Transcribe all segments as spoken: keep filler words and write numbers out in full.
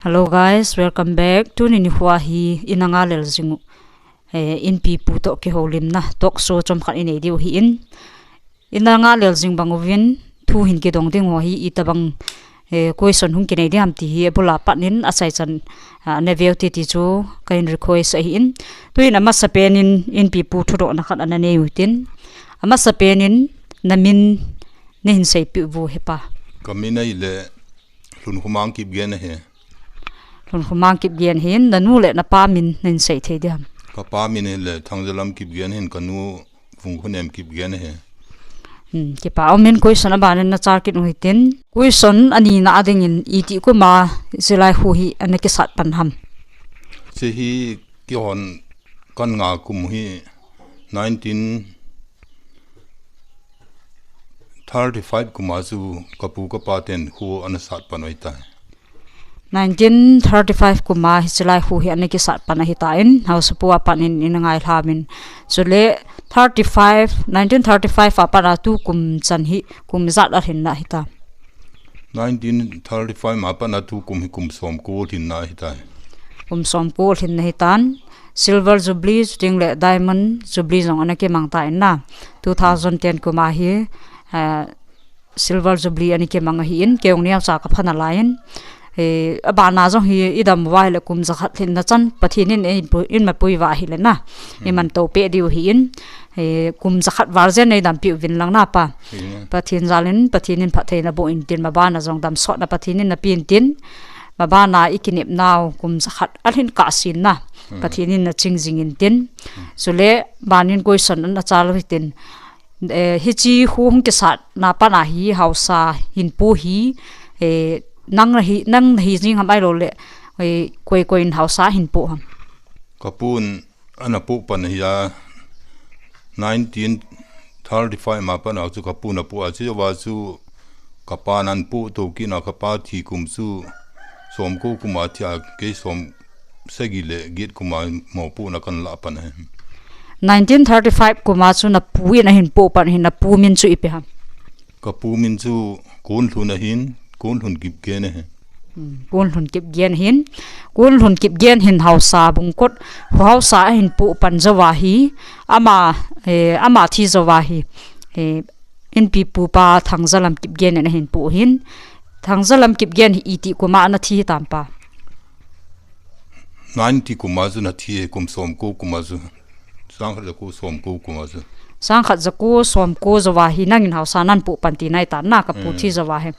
Hello guys, welcome back. Tuni nikho hi ina ngalel jing u, eh, Inpipu toh kihoulimna talk show chomkhat inei diu ahin. Ina ngalel jing bang uvin thu hin kidong ding ho hi itobang, eh, question hung kinei diam ti hi abul a pat in achaichan, ah, na veu te ti chu kahin request ahin. Tuin amasapen in Inpipu thudohna khat ana nei uhitin. Amasapen in namin nahin seipeh uvo hepa. Kamin ahile Lhunkhomang Kipgen ahi. Lhunkhomang Kipgen ahin, nanu le napa min nahin sei thei diam? Kapa min ahile Thangjalam Kipgen ahin, kanu Vungkhonem Kipgen ahi. Hmm, kipa umin, question aban in nachal kit uhitin. Question anina dingin itih kuma hiche lai kho hi ana kisat pan ham? Hiche hi keihon kanga kum hi nineteen thirty-five kuma chu kapu kapa ten kho ana sat pan u ahitai. Nineteen thirty-five kuma hiche lai kho hi ana kisat pan ahitan, haosapu a pat in ina ngailhauvin. Chule thirty-five, nineteen thirty-five a pat a tukum chan hi kum ijat alhinna ahitam? Nineteen thirty-five a pat a tukum hi kum somko lhinna ahitai. Kum somko lhinna ahitan. Silver Jubilee chuting le Diamond Jubilee jong ana kimang tan na. Two thousand ten kuma hi, eh, Silver Jubilee ana kimang ahin, kei jong neocha kapha nalaiyin. Eh, abana jong hi idam uva ahile kum jakhat lhinna chan Pathen in eipu-, eimapui uva ahile na, eimanto peh diu ahin. Eh, kum jakhat val jen eidampi uvin lang na pa. Pathen jalin, Pathen in phatthei naboh intin, mabana jong damsotna Pathen in napeh intin. Mabana ikinepnau kum jakhat alhin kahsen na Pathen in naching jing intin. Chule banin question ana chal uhitin. Eh, hiche kho hung kisatna pat a hi haosa hinpo hi, eh, nang nahi, nang nahi jing ham ahilou le, eh, koi koi in haosa hinpo ham? Kapun ana poh pan ahi a, nineteen thirty-five a pat a chu kapun apoh a, chujouva chu kapan ahin poh tou kit a, kapa thi kum chu somko kuma thi a, kei som sagi le get kuma mopohna kahin lah pan ahi. Nineteen thirty-five kuma chu napu in ahin poh pan ahin, napu min chu ipi ham? Kapu min chu Konlhun ahin, Konlhun Kipgen ahi. Hmm, Konlhun Kipgen ahin. Konlhun Kipgen hin haosa bungkot, haosa ahin poh pan jouva hi, ama, eh, ama thi jouva hi, eh, Inpipu pa Thangjalam Kipgen in ahin poh ahin. Thangjalam Kipgen hi itih kuma ana thi hitam pa? Ninety kuma chu ana thi, kum somko kuma chu. Sangkhat jako somko kuma chu. Sangkhat jako somko jouva hi nangin haosa nahin poh pan tina ahitan na, kapu thi jouva hi.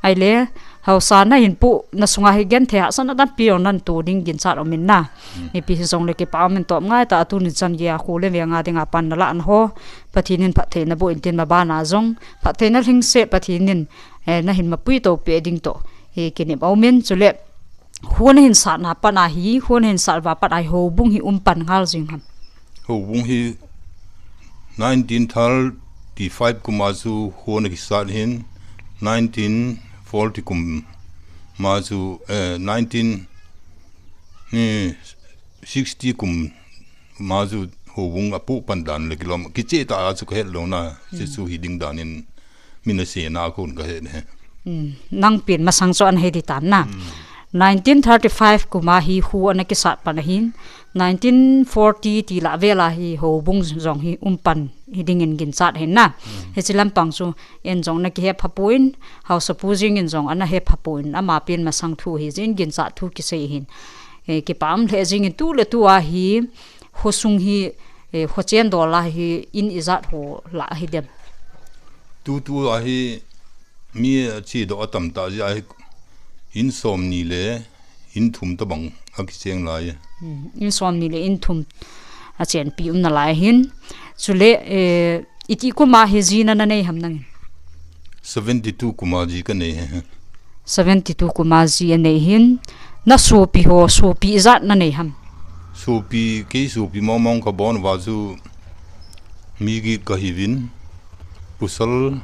Ahile, haosa nahin poh na sunga hi genthei hahsatna tampi jong nahin to ding ginchat umin na. Ipi hijongle kipa umin, tom ngai tah a tuni chan geiya kho le veng a dinga pan nalah na ho Pathen in phatthei naboh intin, mabana jong phatthei nalhingse Pathen in, eh, nahin mapui to peh ding toh, eh, kinep umin. Chule kho nahin satna pat a hi, kho nahin sat uva pat a hi, houbung hi um pan ngal jing ham? Houbung hi nineteen thirty-five kuma chu kho ana kisat ahin, nineteen forty kuma chu, eh, nineteen, eh, sixty kuma chu houbung apoh pan dan le kilom, kicheh tah a chu kahet lou na, hiche chu hi ding dan in min asei na kon kahet e. Hmm, nang pen masang chu ana he ding tan na. Hmm. Nineteen thirty-five kuma hi kho ana kisat pan ahin, nineteen forty ti lah vel a hi houbung jong hi um pan hi dingin ginchat ahin na. Hmm. Hiche lampang chu eijong ana kihe pha pon, haosapu jeng in jong ana he pha pon, ama pen masang thu hijeh in ginchat thu kisei ahin. Eh, kipa um lheh jing in, tu le tu a hi, khosung hi, eh, khochen dol a hi, in ijat ho lah ahi dem? Tutu a hi, mi achedoh atam tah jeh a hi, in somni le in thum tobang akicheng lai. Hmm, in somni le in thum achenpi um nalai ahin. Chule, eh, itih kuma hi ji na nanei ham nangin? Seventy-two kuma ji kanei e. Seventy-two kuma ji anei ahin. Nasopi ho, sopi ijat nanei ham? Sopi, kei sopi mong mong kabon uva chu mi get kahiuvin, pasal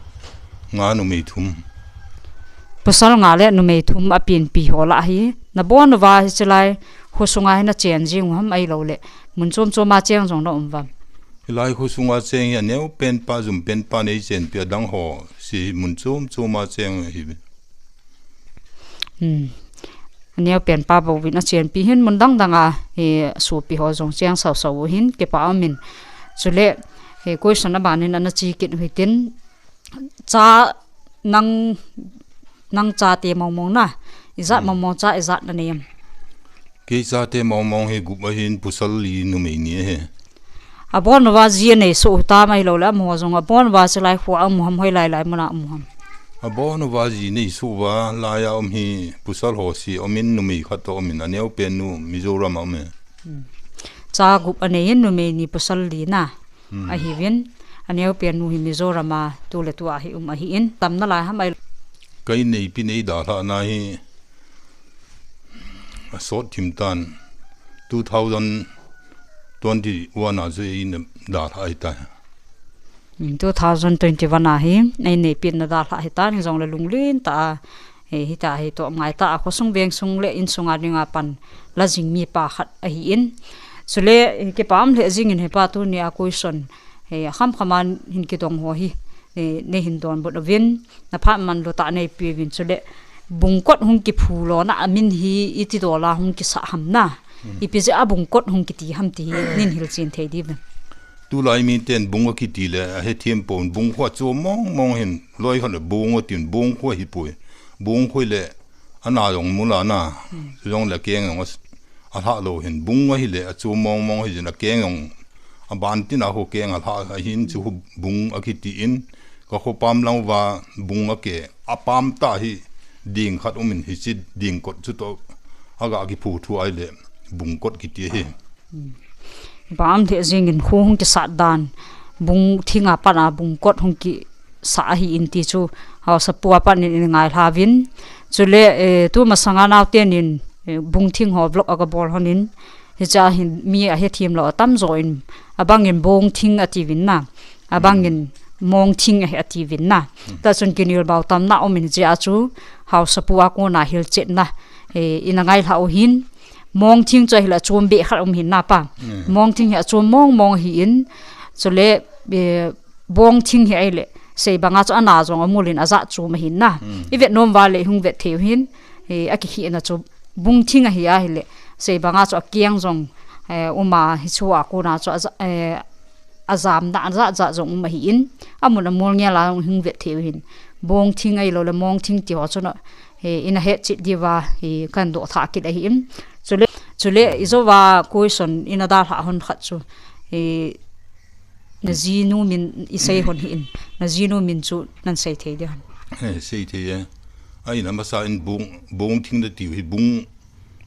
nga numei thum. Pasal nga le numei thum apenpi ho lah hi. Nabon uva hiche lai khosunga hi nachen jing u ham ahilou le mun chom chom a cheng jong naum uvam? Hilai khosunga cheng hi aneo pen pa, jum pen pa nei chenpi, adang ho si mun chom chom a cheng ahi. Hmm. Aneo pen pa bou vin a chian pi hin mun dang dang a, he, supi ho zong chiang sau sau hin, ke pa amin. Chule, he, question a ban hin ana chi kin hui tin, cha nang, nang cha te mong mong na, i zat mong mong cha, i zat na nem. Kei cha te mong mong he gup a hin pusal li numei ni he. A bon va zi nei so ta mai lo la mo zong a bon va se lai khua a mu ham hoi lai lai mo na mu ham. A bon va zi nei so va lai a om hi pusal ho si om in numei khat to om in aneo pen nu Mizoram a om e. Cha gup a nei in numei ni pusal li na. Ahi vin, aneo pen nu hi Mizoram a tu le tu a hi um ahi in. Tam na lai ham ai. Kai nei pi nei da hla na hi. A sot thim tan two thousand twenty-one a zui in da hla ai ta. Two thousand twenty-one a hi, ei nei pi na da hla hi tan, zong le lung lin ta a, he, hi ta hi to ngai ta a, khosung veng sung le in sung a ding a pan la zing mi pa khat ahi in. Chule, he, ke pam le zing in he pa tu ni a question, he, kham kham an hin ki dong ho hi, he, ne hin don but vin, na phat man lo ta nei pi vin chule. Bungkot hung ki phu lo na amin hi i ti do la hung ki sa ham na. I pi ze a bungkot hung ki ti ham ti hi nin hil chin thei di vin. Tu lai mi ten bung a ki ti le a he thiam pon bung khua chu mong mong hin loi khan bung a tin bung khua hi pui. Bung khoi le ana zong mu la na. Zong le keng zong a hla lo hin bung a hi le a chu mong mong hi zin a keng zong a ban tin a ho keng a hla a hin chu hu bung a ki ti in ka kho pam lang va bung a ke a pam ta hi ding khat um in hi chi ding kot chu to a ga ki phu thu ai le bung kot ki ti hi. Bam the zing in khu hung ki sat dan bung thing a pan a bung kot hung ki sa ahi in ti chu hausa pu a pan in in ngai hla vin. Chule, eh, tu masanga nau ten in, eh, bung thing ho vlog a ka bol hon in. Hi cha hin mi a he thiam lo a tam zo in a bang in bung thing a ti vin na. A bang in mong thing a he a ti vin na. Ta chun kinil bau tam na om in chi a chu hausa pu a ko na hil chet na. Eh, in a ngai hla u hin. Mong thing chu a hil a chum be khat um hin na pa. Mong thing hi a chum mong mong hi in. Chule, eh, bong thing hi ai le sei banga chu ana zong a mulin a za chu ma hin na. I vet nom va le hung vet theu hin, eh, a ki khi na chu bung thing a hi a hi le sei banga chu a kiang zong, eh, uma hi chu a ku na chu a za, eh, a zam na a za za zong um a hi in. A mun a mul nge la hung vet theu hin. Bong thing ai lo le mong thing ti ho chu na, eh, in a het chit di va, eh, kan do tha kit a hi in. Chule, chule i zo va question in a da hla hon khat chu, eh, Na zinu min i sei hon hi in. Na zinu min chu nan sei thei de hon. He, sei thei e. A in a masa in bung, bung thing da tiu hi bung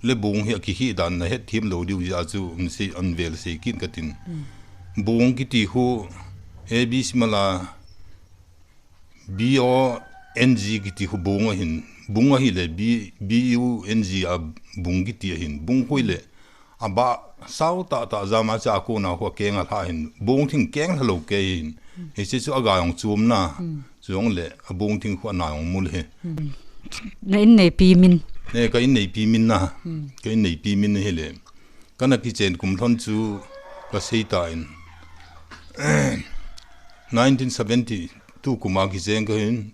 le bung hi a ki hi dan na het thiam lo diu ja chu um sei an vel sei kin ka tin. Bung ki ti khu A B C mala B O N G ki ti khu bung a hin. Bung a hi le B, B U N G a bung ki ti a hin. Bung khui le A ba sau ta ta zama cha ko na khu a keng a hla hin. Bung thing keng hla lo ke hin. Hi chi chu a ga yong chum na. Chuong le a bung thing khu a na yong mul hi. Na in nei pi min. Ne ka in nei pi min na. Ka in nei pi min hi le. Ka na ki chen kum thon chu ka sei ta in. Nineteen seventy two kum a ki chen ka hin.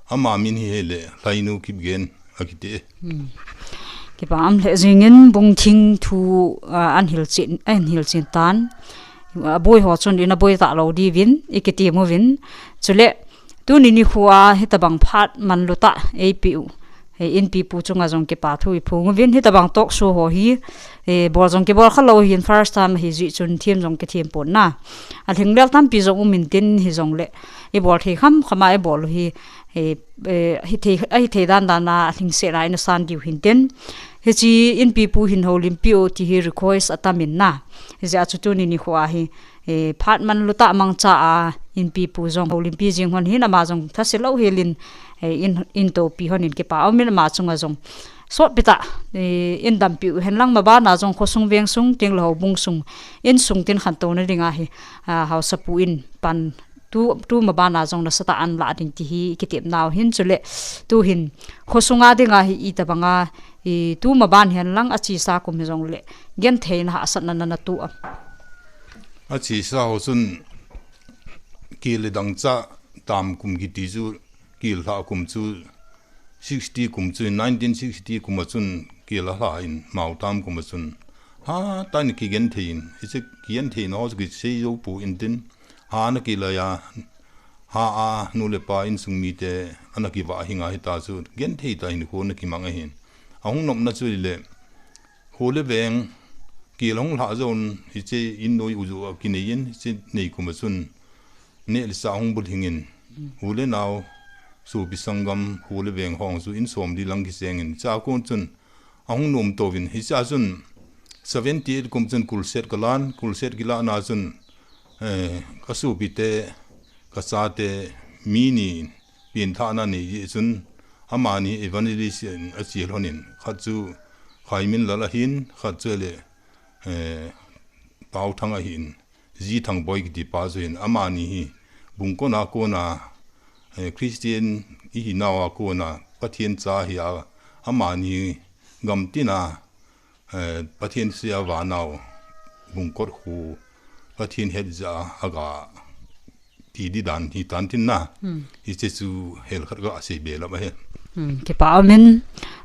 Ama min hi he le Hlainu Kipgen a kiti. Kipa am le zingin bung thing thu, ah, an hil chin, an hil chin tan. A boi ho chun in a boi ta lo di vin, i kiti mu vin. Chule, tu ni ni khu a hi tabang phat man lu ta, ei pi u. He in pi pu chunga zong kipa thu i phung vin, hi tabang talk show ho hi, e, bol zong kibol kha lo hin first time hi zui chun thiam zong kithiam pon na. A hling lel tampi zong um in tin hi zong le, i bol thei kham khama i bol hi, e, e, hi thei, a hi thei dan dan a, a hling se lai na san diu hin tin. Hi chi in pi pu hin ho lim pi o ti hi request a tam in na. Hi zia chu tu ni ni khu a hi, e, phat man lu ta mang cha a, in pi pu zong ho lim pi zing hon hin ama zong tha si lo hi lin, e, in, in to pi hon in kipa om in ama chunga zong. Sot pi ta, e, in dam pi u hen lang ma ba na zong kho sung veng sung ting lo bung sung. In sung tin khan to na ding a hi, a, hausa pu in pan tu, tu ma ba na zong na sa ta an la ding ti hi kitep nau hin chule. Tu hin kho sunga ding a hi i tabang a, i tu ma ban hen lang a chi sa kum hi zong le. Gen thei na ha sat na na na tu am. A chi sa ho chun kil le dang cha tam kum kiti chu kil hla kum chu sixty kum chu nineteen sixty kum a chun kila hla in mau tam kum a chun, ha, tan kigen thei in, hiche kigen thei na ho chu kisei jou pu in tin, ha na kila ya, ha a nu le pa insung mite ana kiva hi nga hita chu, gen thei ta hin khu na kimang ahin. Ahung nopna chu le, khu le veng, kila hung hla jou in, hiche in noi u ju a kinei in, hiche nei kum a chun, neh le chah hung bul hing in, u le nau, sopi sanggam, khu le veng hong chu in som li lang kiseng in, cha kon chun, ahung nom tou vin, hiche a chun, seventy eight kum chun kulset kalan, kulset kila na chun, eh, ka sopi te, ka chate, mi ni, pin tha na ni ji chun, amani evangelist in a chi lhon in, khat chu Khaiminlal ahin, khat chu le, eh, Pauthang ahin, Ji Thangboi kiti pa chu hin, amani hi, bungkot a kona, eh, Christian i hi nau a kona, Pathen cha hi a, amani gamtin a, eh, Pathen sia vanau, bungkot khu, Pathen het ja a ga, ti di dan hi tan tin na. Hmm. Hiche chu hel khat ka sei be la ba he. Hmm, kipa um in,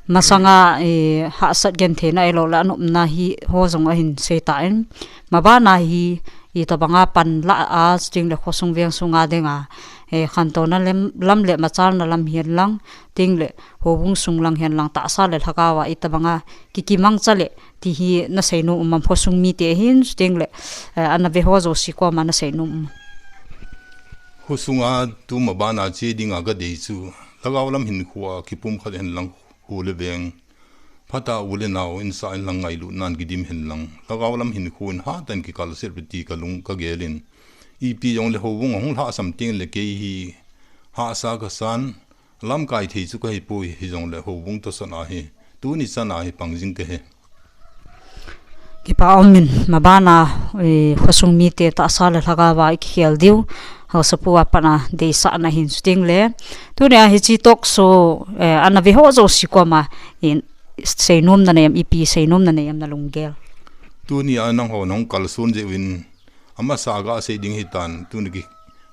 masanga, eh, hahsat gen thei na ilo la nopna hi ho jong ahin sei ta in. Mabana hi, i tabanga pan la a, ting le khosung veng sunga denga, eh, khantouna lem, lam le machalna lam hian lang, ting le houbung sung lang hian lang tahsa le lhagao a i tabanga kikimang cha le, ti hi na sei nom um am, khosung mite hin, ting le, eh, ana ve ho jouse koma na sei nom um? Khosunga tu mabana che dinga ka dei chu, lhagao lam hinkho a kipumkhat hen lang khu le veng. Phat a u le nau in sa in lang ngailut nan kidim hen lang. Lhagao lam hinkho in hatan kikal set ti ka lung ka gel in. Ipi jong le houbung hung lhasam ting le kei hi hahsa ka san. Lamkai thei chu ka hi pui hi jong le houbung toh san a hi. Tuni chan a hi pang jing ka he. Kipa um in, mabana, eh, khosung mite tahsa le lhagao a i kikhel diu, haosapu a pat a deisahna hin shooting le. Tuni a hiche talk show, eh, ana ve ho jouse koma, in, sei nom na nei am, ipi sei nom na nei am na lunggel? Tuni a nangho nahung kalson jeh uvin, amasa ga sei ding hitan, tuni ki,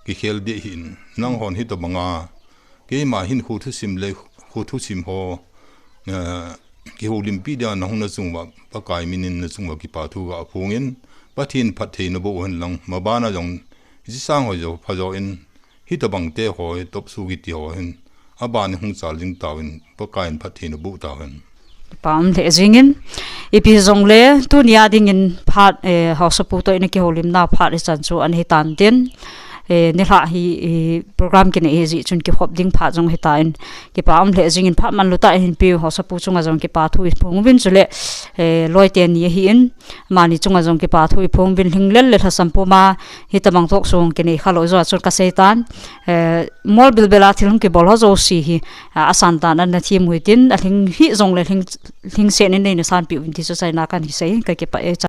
kikhel ding hin, nanghon hitabanga, keima hin khu thusim le, khu thusim ho, eh, kihoulimpi dia nahung na chung uva, Pakai min in na chung uva kipa thu ga phong in, Pathen phattheina boh hen lang, mabana jong, hiche sang ho jo, pha jo in, hitabang te ho, top su kiti ho hin, aban hung chal jing tauvin, Pakai in phattheina boh tauhen. Kipa um lheh jing in, ipi jong le, tuni a ding in phat, eh, haosapu toh in kihoulimna phat hichan chu ana hitan tin, eh, nilhah hi, eh, program kinei hi jeh chun kikhop ding phat jong hitan, kipa um lheh jing in phat manlu tah in hin piu haosapu chunga jong kipa thu i phong uvin chule, eh, loi teni ahin, amani chunga jong kipa thu i phong uvin lhinglel le lhasam puma, hitabang talk show kinei kha lou jeh a chun ka sei tan, eh, mol bilbel a thil hung kibol ho jouse hi, a, asan tan ana thim uvin tin, alhing hih jong le lhing, lhingset in nei na sanpeh uvin ti chu chaina kahin sei, ka kipa e.